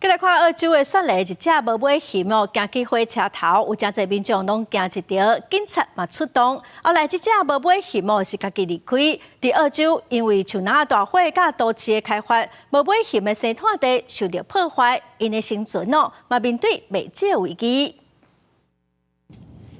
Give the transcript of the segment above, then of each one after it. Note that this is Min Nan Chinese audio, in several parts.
繼來看澳洲的雪梨，一隻無尾熊哦，行去火車頭，有誠濟民眾攏驚一著，警察嘛出動。後來這隻無尾熊哦是家己離開。佇澳洲，因為樹林大火佮都市的開發，無尾熊的生態地受著破壞，𪜶的生存哦嘛面對袂少危機。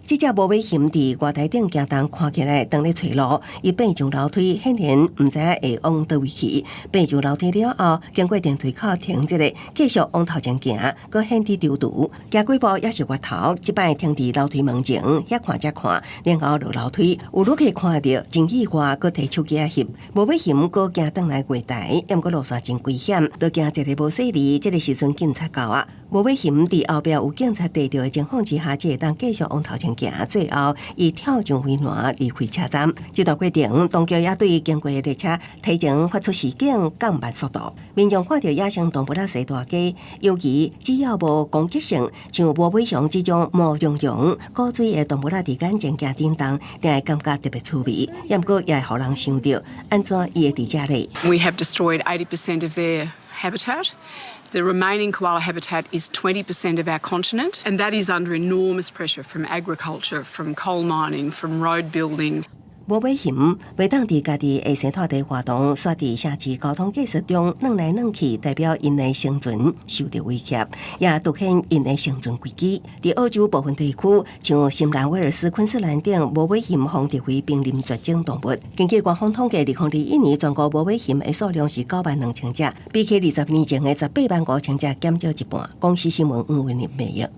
這隻無尾熊佇月台頂行動，看起來當咧揣路。伊爬上樓梯，顯然毋知影會往佗位去。爬上樓梯了後，經過電梯口停一下，繼續往頭前行，閣顯得躊躇。行幾步猶是回頭，這擺停佇樓梯門前，遐看遮看，然後落樓梯。有旅客看著真意外，閣提手機仔翕。無尾熊閣行轉來月台，毋過路線真危險，著驚一个無細膩，這个時陣警察到啊。無尾熊佇後壁有警察綴著的情況之下，才會當繼續往頭前行。最後，伊跳上圍欄離開車站。這段過程，當局也對經過的列車提前發出示警，降慢速度。民眾看著野生動物仔踅大街，尤其只要無攻擊性，像無尾熊這種毛茸茸、古錐的動物仔佇眼前行振動，定會感覺特別趣味。毋過也會予人想著，按怎伊會佇遮咧？We have destroyed 80% of their habitat. The remaining koala habitat is 20% of our continent, and that is under enormous pressure from agriculture, from coal mining, from road building. 無尾熊袂當佇家己的生態地活動，煞佇城市交通建設中轉來轉去，代表𪜶的生存受著威脅，也凸顯𪜶的生存危機。佇澳洲部分地區，像新南威爾斯、昆士蘭等，無尾熊予列為瀕臨絕種動物。根據官方統計，2021年全國無尾熊的數量是92,000隻，比起20年前的185,000隻減少一半。公視新聞黃文玲編譯。